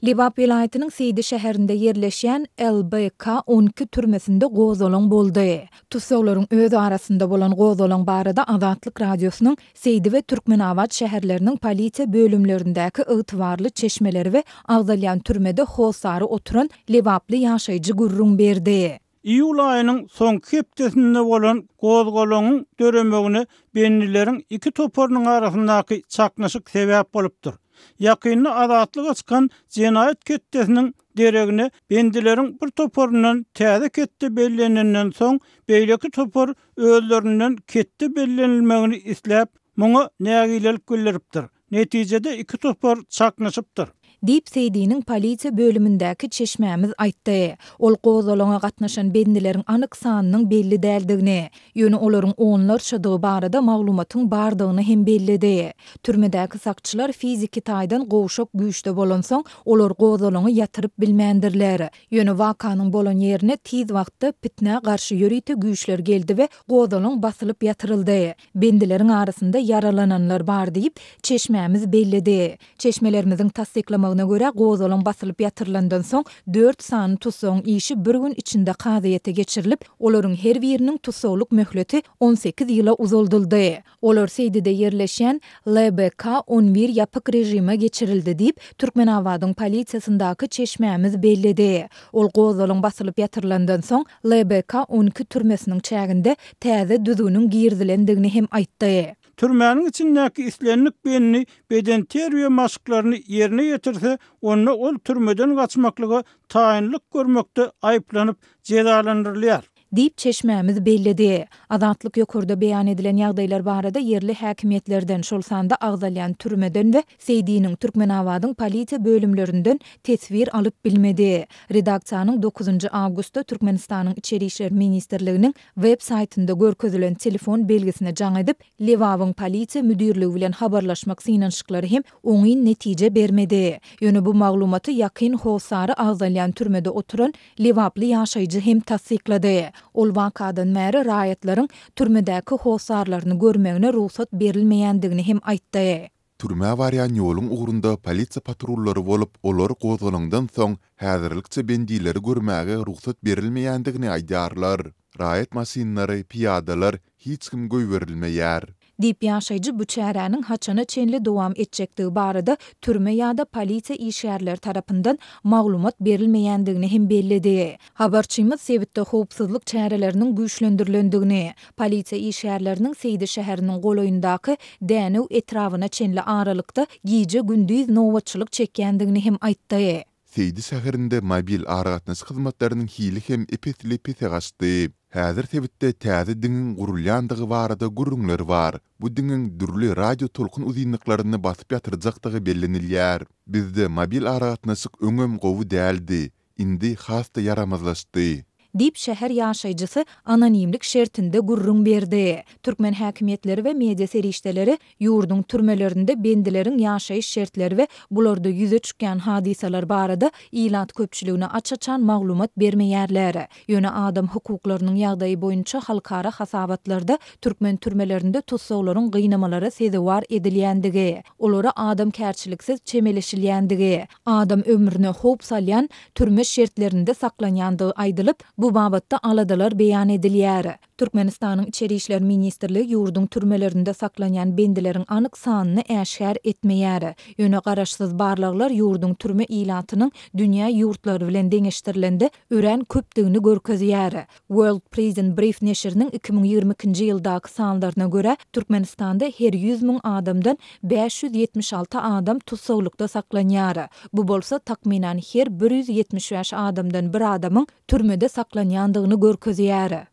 Lebap welaýatynyň Seýdi şäherinde ýerleşýän LBK 12 türmesinde gozgalaň boldy. Tussaglaryň öz arasynda bolan gozgalaň barada Azatlyk Radiosynyň Seýdi we Türkmenabat şäherleriniň polisiýa bölümlerindäki ygtybarly çeşmeleri we agzalýan türmede hossary oturan lebaply ýaşaýjy gürrüň berdi. Iýul aýynyň soňky hepdesinde bolan gozgalaňyň döremegine bendileriň iki toparynyň arasyndaky çaknyşyk sebäp bolupdyr. Ýakynda azatlyga çykan jenaýat ketdesiniň deregine bendileriň bir toparyndan täze ketde bellenenden soň, beýleki topar özlerinden ketde bellenilmegini isläp, muňa nägilelik bildiripdir. Netijede iki topar çaknyşypdyr. Diýip, Seýdiniň polisiýa bölümindäki çeşmämiz aýtdy. Ol gozgalaňa gatnaşan bendileriň anyk sanynyň belli däldigini, ýöne olaryň onlarçadygy barada maglumatyň bardygyny hem belledi. Türmedäki sakçylar fiziki taýdan gowşak güýçde bolansoň, olar gozgalaňy ýatyryp bilmändirler. Ýöne wakanyň bolan ýerine tiz wagtda pitnä garşy ýörite güýçler geldi we gozgalaň basylyp ýatyryldy. Bendileriň arasynda ýaralananlar bar diýip, çeşmämiz belledi. Çeşmelerimiziň tassyklamagyna görä, gozgalaň basylyp ýatyrylandan soň, dört sany tussagyň işi bir gün içinde kazyýete geçirilip, olaryň her biriniň tussaglyk möhleti 18 ýyla uzaldyldy. Olar Seýdide ýerleşýän LBK 11 ýapyk režime geçirildi diýip, Türkmenabadyň polisiýasyndaky çeşmämiz belledi. Ol gozgalaň basylyp ýatyrylandan soň, LBK 12 türmesiniň çäginde täze düzgüniň girizilendigini hem aýtdy. Türmäniň içindäki islendik bendi bedenterbiýe maşklaryny ýerine ýetirse, onda ol türmeden gaçmaklyga taýynlyk görmekde aýyplanyp jezalandyrylýar. Diýip, çeşmämiz belledi. Azatlyk ýokarda beýan edilen ýagdaýlar barada ýerli häkimiýetlerden, şol sanda agzalýan türmeden we Seýdiniň, Türkmenabadyň polisiýa bölümlerinden teswir alyp bilmedi. Redaksiýanyň dokuzynjy awgustda Türkmenistanyň Içeri işler ministrliginiň web saýtynda görkezilen telefon belgisine jaň edip, Lebabyň polisiýa müdirligi bilen habarlaşmak synanyşyklary hem oňyn netije bermedi. Ýöne bu maglumaty ýakyn hossary agzalýan türmede oturan lebaply ýaşaýjy hem tassyklady. Ol wakadan bäri raýatlaryň türmedäki hossarlaryny görmegine rugsat berilmeýändigini hem aýtdy. Türmä barýan ýoluň ugrunda polisiýa patrullary bolup, olar gozgalaňdan soň häzirlikçe bendileri görmäge rugsat berilmeýändigini aýdýarlar. Raýat maşynlary, pyýadalar, hiç kim goýberilmeýär. Diýip, ýaşaýjy bu çäräniň haçana çenli dowam etjekdigi barada türme ýa-da polisiýa işgärleri tarapyndan maglumat berilmeýändigini hem belledi. Habarçymyz sebitde howpsuzlyk çäreleriniň güýçlendirilendigini, polisiýa işgärleriniň Seýdi şäheriniň golaýyndaky Dänew etrabyna çenli aralykda gije-gündiz nobatçylyk çekýändigini hem aýtdy. Seýdi şäherinde mobil aragatnaşyk hyzmatlarynyň hili hem ep-esli pese gaçdy. Häzir sebitde täze diňiň gurulýandygy barada gürrüňler bar. Bu diňiň dürli radio tolkun uzynlyklaryny basyp ýatyrjakdygy bellenilýär. Bizde mobil aragatnaşyk öňem gowy däldi. Indi has-da ýaramazlaşdy. Diýip, şäher ýaşaýjysy anonimlik şertinde gürrüň berdi. Türkmen häkimiýetleri we media serişdeleri ýurduň türmelerinde bendileriň ýaşaýyş şertleri we bularda ýüze çykýan hadysalar barada ilat köpçüligine aç-açan maglumat bermeýärler. Ýöne adam hukuklarynyň ýagdaýy boýunça halkara hasabatlarda türkmen türmelerinde tussaglaryň gynamalara sezewar edilýändigi, olara adamkärçiliksiz çemeleşilýändigi, adam ömrüne howp salýan türme şertlerinde saklanýandygy aýdylyp, bu babatda aladalar beýan edilýär. Türkmenistanyň Içeri işler ministrligi ýurduň türmelerinde saklanýan bendileriň anyk sanyny äşgär etmeýär. Ýöne garaşsyz barlaglar ýurduň türme ilatynyň dünýä ýurtlary bilen deňeşdirilende örän köpdügini görkezýär. World Prison Brief neşiriniň 2022-nji ýyldaky sanlaryna görä, Türkmenistanda her 100 müň adamdan 576 adam tussaglykda saklanýar. Bu bolsa, takmynan, her 175 adamdan bir adamyň türmede saklanýandygyny görkezýär.